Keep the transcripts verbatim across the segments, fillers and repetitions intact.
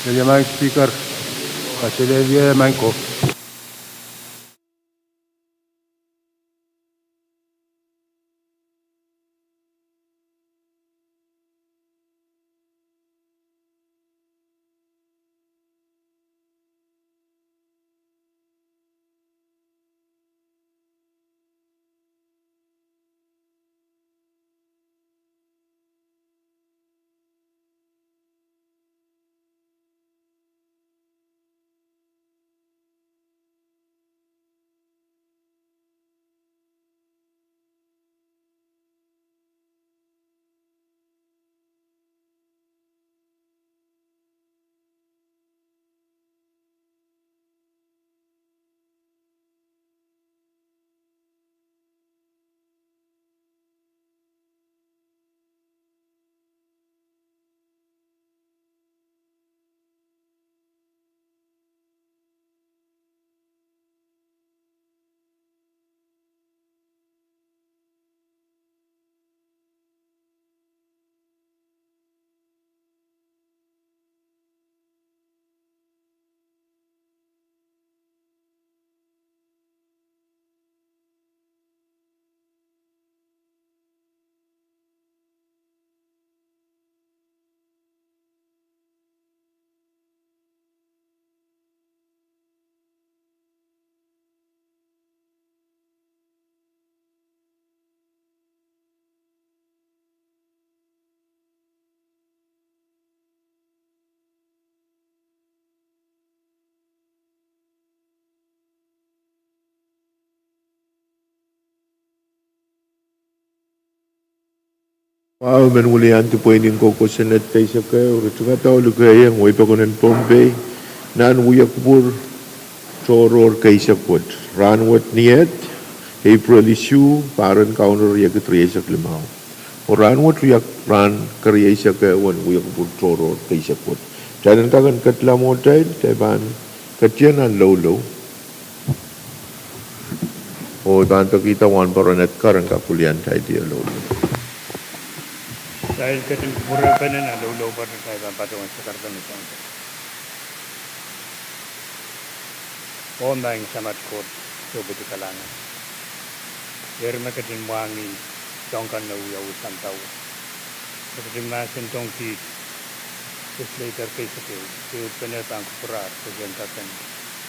Lelehmwail Speaker, kaselehlie maing ko. Wahu, I men wiliandi pweinen koko Senate keisek ehu, ritingada oh likeieng wehi pokon en Pohnpei nan wia kupwur tohrohr keisek wet. Rahnwet ni Eht, Epril isuh, pahr en Kauno riekid rieisek limau. Oh rahnwet wia rahn kerieisek ehu en wia kupwur tohrohr keisek wet. Kitail en kak en ketla mwohtail, kitail pahn ketin nan loulou. Oh I pahn pekihda Wahnpoaron Edgar en kak wiliandi atail loulou. Kitail ketin kupwurpene nan loulou pwe kitail pahn patohwan sakaradahn soahng. Oh maing Samat Koht, sohpeiong kalahngan. Eri me ketin mwahngih soahng kan me wiawi sampah wet. Ketin mahsendohng kiht legislator keisek ehu, ehupene pahn kupwurpene pwe ken kak en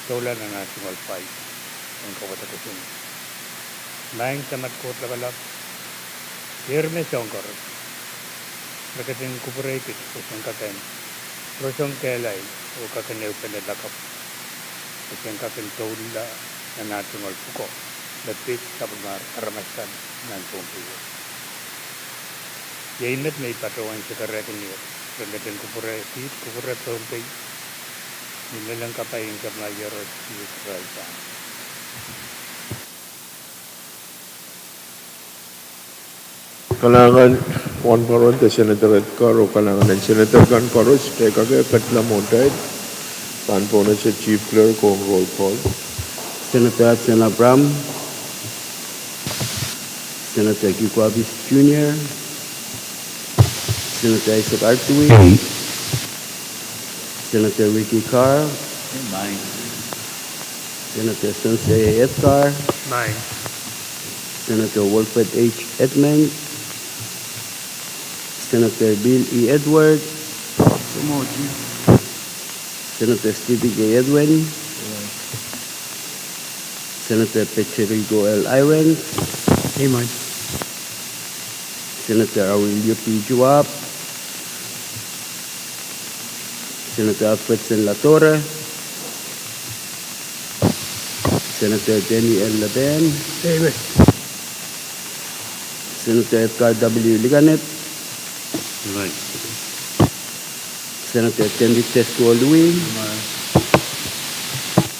doula nan ah tungoal pwaid en kawada kosonned. Maing Samat Koht Lapalap, eri me soahng koaros, re ketin kupwurei kiht pwe sen kak en roson kehlail oh kak en ehupene lakapw pwe sen kak en doula nan ah tungoal pwukoa me pid sapwellimar aramas kan nan Pohnpei wet. Iei met me I patohwan sakarehkin ie, re ketin kupwurei kiht, kupwure Pohnpei, ni lel en kapai en Sapwellime Iehros Sises Krais. Kalahngan Wahnpoaron de Senator Edgar, oh kalahngan en Senator kan koaros. Kitail kak ketla mwohtail, pahn pwonese Chief Clerk ong roll call. Senator Hudson Abraham, Senator Kiko Abis Junior, Senator Isaac R. Tui, Senator Ricky Carl, Senator Spencer A. Edgar, Senator Wilfred H. Edmonds, Senator Bill E. Edwards, Senator Stephen J. Edwin, Senator Patrick L. Irons, Senator Aurelio P. Schwab, Senator Alfredson Latore, Senator Danny L. Leben, Senator Edgar W. Likanip, Senator Dennis Tesko Lui,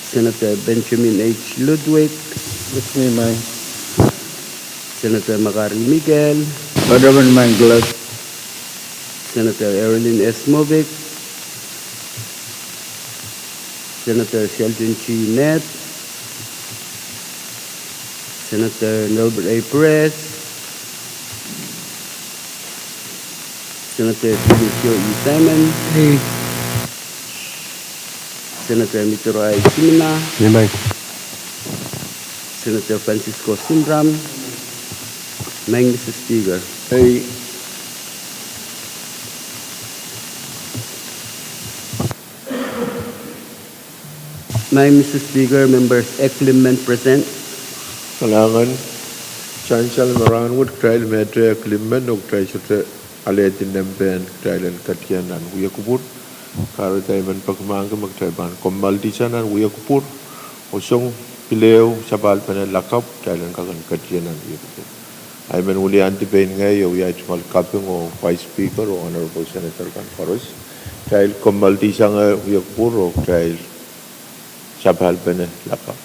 Senator Benjamin H. Ludwig, Senator Makari Mikael, Senator Erilyn S. Moffitt, Senator Sheldon G. Nett, Senator Nelbert A. Perez, Senator Felicio E. Simon, Senator Mitteroi Simina. Senator Francisco Simram. Maing Mister Speaker. Ei. Maing Mister Speaker, members eklimen present. Kalahngan, sansal me rahnwet kitail mehte eklimen oh kitail sohte alehdi nempehn kitail en ketieng nan wia kupwur. Kahrehda I men peki mahkpen me kitail pahn kommoaldihsang nan wia kupwur oh song pil ehu sapahl pene lakapw kitail en kak en ketieng nan wia kupwur. Ahi men wiliandi pein ngehi oh wiahda tungoal kaping oh Vice Speaker oh Honorable Senator kan koaros. Kitail kommoaldihsang wia kupwur oh kitail sapahl pene lakapw.